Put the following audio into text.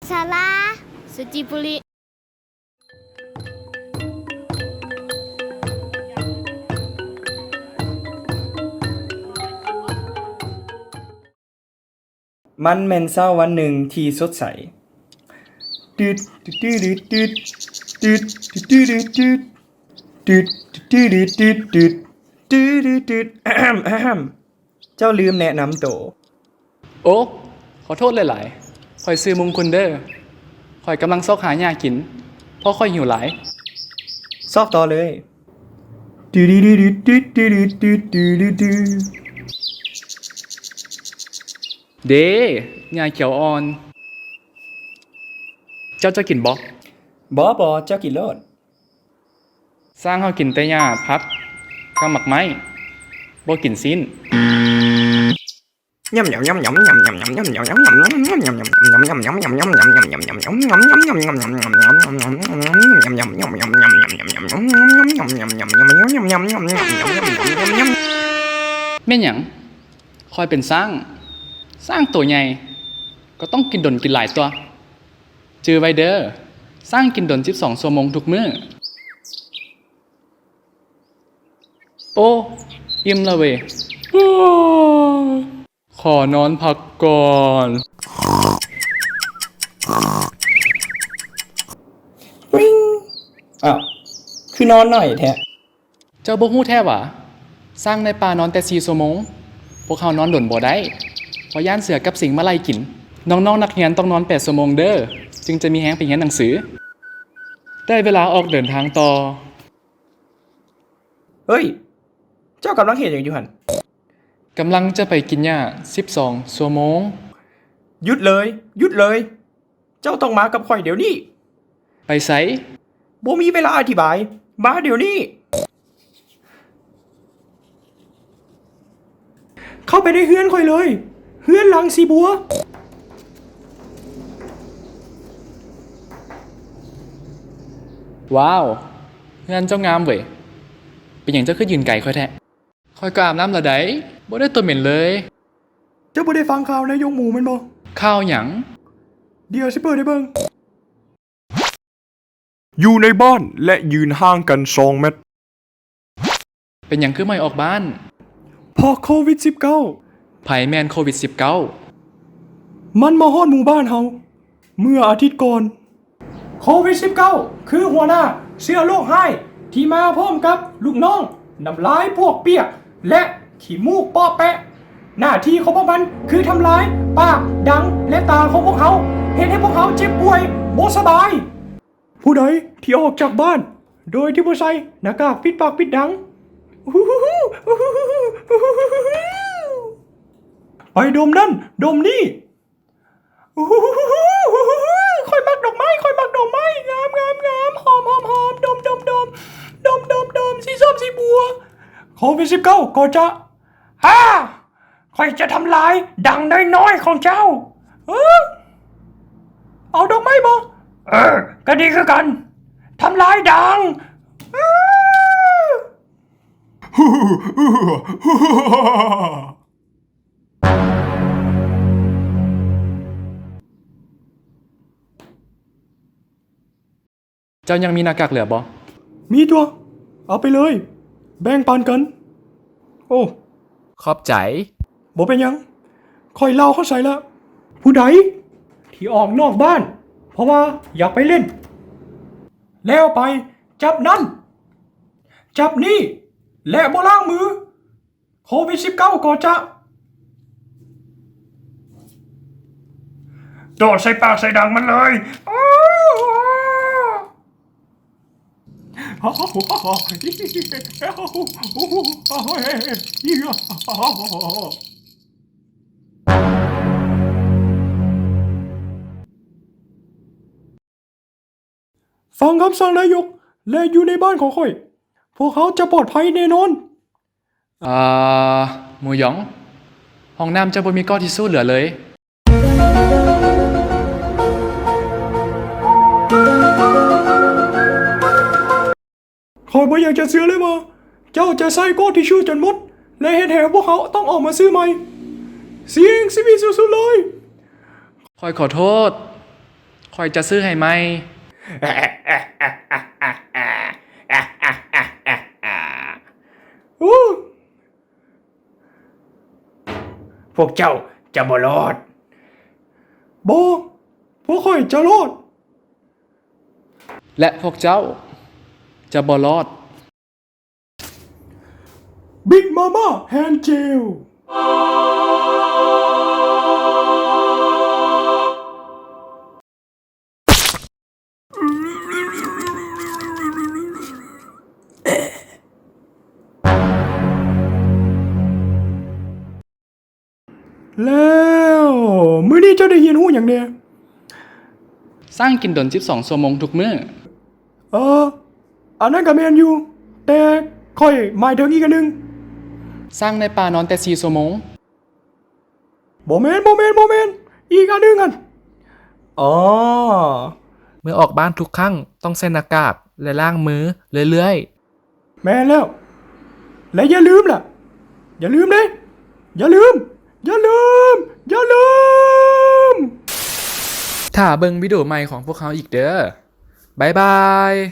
ສາລາ ສຸຈິປຸລິ. ມັນແມ່ນເຊົ້າວັນໜຶ່ງທີ່ສົດໃສ. ເຈົ້າລືມແນະນຳໂຕ. ໂອ້ ຂໍໂທດຫຼາຍໆ. ຂ້ອຍຊື່ມຸງຄຸນເດີ. ຂ້ອຍກຳລັງຊອກຫາຫຍ້າກິນ ເພາະຂ້ອຍຫິວຫຼາຍ. ຊອກຕໍ່ເລີຍ. ເດ້ ຫຍ້າຂຽວອ່ອນ. ເຈົ້າຈະກິນບໍ່? ບໍ່ ບໍ່ ເຈົ້າກິນໂລດ. ຊ້າງເຮົາກິນແຕ່ຫຍ້າ, ຜັກ ກັບໝາກໄມ້, ບໍ່ກິນຊີ້ນ. ແມ່ນຫຍັງ? ຂ້ອຍເປັນຊ້າງ. ຊ້າງໂຕໃຫຍ່ ກໍຕ້ອງກິນດົນກິນຫຼາຍຕົວະ. ຈື່ໄວ້ເດີ, ຊ້າງກິນດົນສິບສອງຊົ່ວໂມງທຸກມື້. ໂອ້ ອີ່ມລະເວີຍ. ຂໍນອນພັກກ່ອນ. ວິງ. ອ້າວ ຄືນອນໜ້ອຍແທ້. ເຈົ້າບໍ່ຮູ້ແທ້ຫວາ? ຊ້າງໃນປ່ານອນແຕ່ສີ່ຊົ່ວໂມງ. ພວກເຮົານອນດົນບໍ່ໄດ້ ເພາະຢ້ານເສືອກັບສິງມາໄລ່ກິນ. ນ້ອງໆນັກຮຽນຕ້ອງນອນແປດຊົ່ວໂມງເດີ ຈຶ່ງຈະມີແຮງໄປຮຽນໜັງສື. ໄດ້ເວລາອອກເດີນທາງຕໍ່. ເຮີ້ຍ ເຈົ້າກຳລັງເຮັດຫຍັງຢູ່ຫັ້ນ? ກຳລັງຈະໄປກິນຫຍ້າສິບສອງຊົ່ວໂມງ. ຢຸດເລີຍ ຢຸດເລີຍ. ເຈົ້າຕ້ອງມາກັບຂ້ອຍດຽວນີ້. ໄປໃສ? ບໍ່ມີເວລາອະທິບາຍ. ມາດຽວນີ້. ເຂົ້າໄປໃນເຮືອນຂ້ອຍເລີຍ. ເຮືອນຫຼັງສີບົວ. ວ້າວ ເຮືອນເຈົ້າງາມເວີຍ. ເປັນຫຍັງເຈົ້າຄືຢືນໄກຂ້ອຍແທ້? ຂ້ອຍກໍອາບນ້ຳແລ້ວໃດ໋ ບໍ່ໄດ້ຕົວເໝັນເລີຍ. ເຈົ້າບໍ່ໄດ້ຟັງຂ່າວໃນໂຮງໝໍແມ່ນບໍ່? ຂ່າວຫຍັງ? ດຽວຊິເປີດໃຫ້ເບິ່ງ. ຢູ່ໃນບ້ານ ແລະ ຢືນຫ່າງກັນສອງແມັດ. ເປັນຫຍັງຄືບໍ່ໃຫ້ອອກບ້ານ? ເພາະໂຄວິດສິບເກົ້າ. ໃຜແມ່ນໂຄວິດສິບເກົ້າ? ມັນມາຮອດໝູ່ບ້ານເຮົາເມື່ອອາທິດກ່ອນ. ໂຄວິດສິບເກົ້າ ຄືຫົວໜ້າເຊື້ອໂລກຮ້າຍທີ່ມາພ້ອມກັບລູກນ້ອງນ້ຳລາຍປວກປຽກ ແລະ ຂີ້ມູກເປາະແປະ. ໜ້າທີ່ຂອງພວກມັນຄືທຳລາຍປາກ, ດັງ ແລະ ຕາຂອງພວກເຮົາ, ເຮັດໃຫ້ພວກເຮົາເຈັບປ່ວຍ, ບໍ່ສະບາຍ. ຜູ້ໃດທີ່ອອກຈາກບ້ານໂດຍທີ່ບໍ່ໃສ່ໜ້າກາກປິດປາກປິດດັງ, ໄປດົມນັ້ນດົມນີ້. ໂອ້ໂຫ ຂ້ອຍມັກດອກໄມ້, ຂ້ອຍມັກດອກໄມ້, ງາມ, ງາມ, ງາມ, ຫອມ, ຫອມ, ຫອມ, ດົມ, ດົມ, ດົມ, ດົມ, ດົມ, ສີສົ້ມ, ສີບົວ. ໂຄວິດສິບເກົ້າກໍຈະ, ອາ, ຂ້ອຍຈະທຳລາຍດັງນ້ອຍໆຂອງເຈົ້າ. ເອີ, ເອົາດອກໄມ້ບໍ່? ເອີ, ກໍດີຄືກັນ. ທຳລາຍດັງ. ເອີ. ເຈົ້າຍັງມີໜ້າກາກເຫຼືອບໍ່? ມີຕົວະ, ເອົາໄປເລີຍ, ແບ່ງປັນກັນ. ໂອ້, ຂອບໃຈ. ບໍ່ເປັນຫຍັງ, ຂ້ອຍເລົ່າເຂົ້າໃຈລະ. ຜູ້ໃດທີ່ອອກນອກບ້ານເພາະວ່າຢາກໄປຫຼິ້ນ ແລ້ວໄປຈັບນັ້ນ ຈັບນີ້ ແລະ ບໍ່ລ້າງມື, ໂຄວິດສິບເກົ້າກໍຈະໂດດໃສ່ປາກໃສ່ດັງມັນເລີຍ. ຟັງຄຳສັ່ງນາຍົກ ແລະ ຢູ່ໃນບ້ານຂອງຂ້ອຍ, ພວກເຮົາຈະປອດໄພແນ່ນອນ. ອາ, ໝູຢອງ, ຫ້ອງນ້ຳເຈົ້າບໍ່ມີກ້ອນທິຊູເຫຼືອເລີຍ. ຂ້ອຍບໍ່ຢາກຈະເຊື່ອເລີຍວ່າເຈົ້າຈະໃຊ້ກ້ອນທິຊູຈົນໝົດ ແລະ ເຮັດໃຫ້ພວກເຮົາຕ້ອງອອກມາຊື້ໃໝ່. ສ່ຽງຊີວິດສຸດໆເລີຍ. ຂ້ອຍຂໍໂທດ. ຂ້ອຍຈະຊື້ໃຫ້ໃໝ່. ພວກເຈົ້າຈະບໍ່ລອດ. ບໍ່, ພວກຂ້ອຍຈະລອດ. ແລະ ພວກເຈົ້າຈະບໍ່ລອດ. Big Mama Hand Gel. ແລ້ວ ມື້ນີ້ເຈົ້າໄດ້ຮຽນຮູ້ຫຍັງແດ່? ຊ້າງກິນດົນສິບສອງຊົ່ວໂມງທຸກມື້. ເອີ ອັນນັ້ນກໍແມ່ນຢູ່, ແຕ່ຂ້ອຍໝາຍເຖິງອີກອັນໜຶ່ງ. ຊ້າງໃນປ່ານອນແຕ່ສີ່ຊົ່ວໂມງ. ບໍ່ແມ່ນ, ບໍ່ແມ່ນ, ບໍ່ແມ່ນ, ອີກອັນໜຶ່ງຫັ້ນ. ອໍ ເມື່ອອອກບ້ານທຸກຄັ້ງຕ້ອງໃສ່ໜ້າກາກ ແລະ ລ້າງມືເລື້ອຍໆ. ແມ່ນແລ້ວ. ແລະ ຢ່າລືມລະ, ຢ່າລືມເດ້, ຢ່າລືມ, ຢ່າລືມ, ຢ່າລືມ. ຖ້າເບິ່ງວິດີໂອໃໝ່ຂອງພວກເຮົາອີກເດີ້. ບາຍບາຍ.